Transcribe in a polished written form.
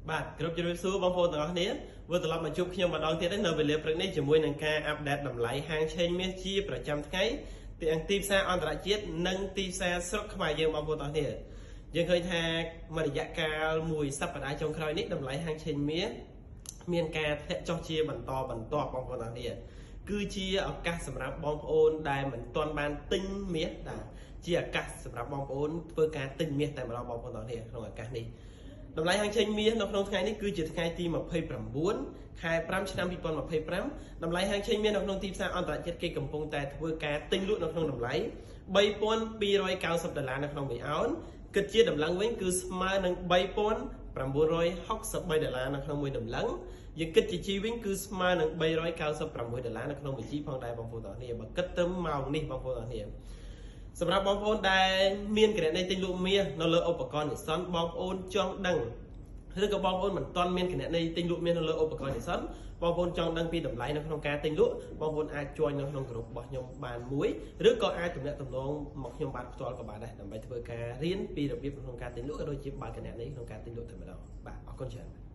បាទគ្រប់ជម្រាបសួរបងប្អូនទាំងអស់គ្នាវិលត្រឡប់មកជួបខ្ញុំម្ដងទៀតនៅវេលាព្រឹកនេះជាមួយនឹងការ update តម្លៃហាងឆេងមាសជាប្រចាំថ្ងៃទាំងទីផ្សារអន្តរជាតិនិងទីផ្សារស្រុកខ្មែរយើងបងប្អូនទាំងអស់គ្នាយើងឃើញថាមួយរយៈកាលមួយសប្តាហ៍ចុងក្រោយនេះតម្លៃហាងឆេងមាសមានការធ្លាក់ចុះជាបន្តបន្ទាប់បងប្អូនទាំងអស់គ្នាគឺជាឱកាសសម្រាប់បងប្អូនដែលមិនទាន់បានទិញមាសបាទជាឱកាសសម្រាប់បងប្អូនធ្វើការទិញមាសតែម្ដងបងប្អូនទាំងអស់គ្នាក្នុងឱកាសនេះតម្លៃហាងឆេងមាសនៅក្នុងថ្ងៃនេះគឺជាថ្ងៃទី29ខែ5ឆ្នាំ2025តម្លៃហាងឆេងមាសនៅក្នុងទីផ្សារអន្តរជាតិគេកំពុងតែធ្វើការទិញលក់នៅក្នុងតម្លៃ3290ដុល្លារនៅក្នុងមួយអោនគិតជាតម្លឹងវិញគឺស្មើនឹង3963ដុល្លារនៅក្នុងមួយតម្លឹងយើងគិតជាជីវិញគឺស្មើនឹង396ដុល្លារនៅក្នុងមួយជីផងដែរបងប្អូនទាំងគ្នាបើគិតទៅម៉ោងនេះបងប្អូនទាំងគ្នាសម្រាប់បងប្អូនដែលមានគណនីទិញលក់មាសនៅលើឧបករណ៍និស្សន្ទបងប្អូនចង់ដឹងឬក៏បងប្អូនមិនទាន់មានគណនីទិញលក់មាសនៅលើឧបករណ៍និស្សន្ទបងប្អូនចង់ដឹងពីតម្លៃនៅក្នុងការទិញលក់បងប្អូនអាច join នៅក្នុងក្រុមរបស់ខ្ញុំបានមួយឬក៏អាចទំនាក់ទំនងមកខ្ញុំបានផ្ទាល់ក៏បានដែរដើម្បីធ្វើការរៀនពីរបៀបក្នុងការទិញលក់ក៏ដូចជាបើកគណនីក្នុងការទិញលក់តែម្ដងបាទអរគុណច្រើន។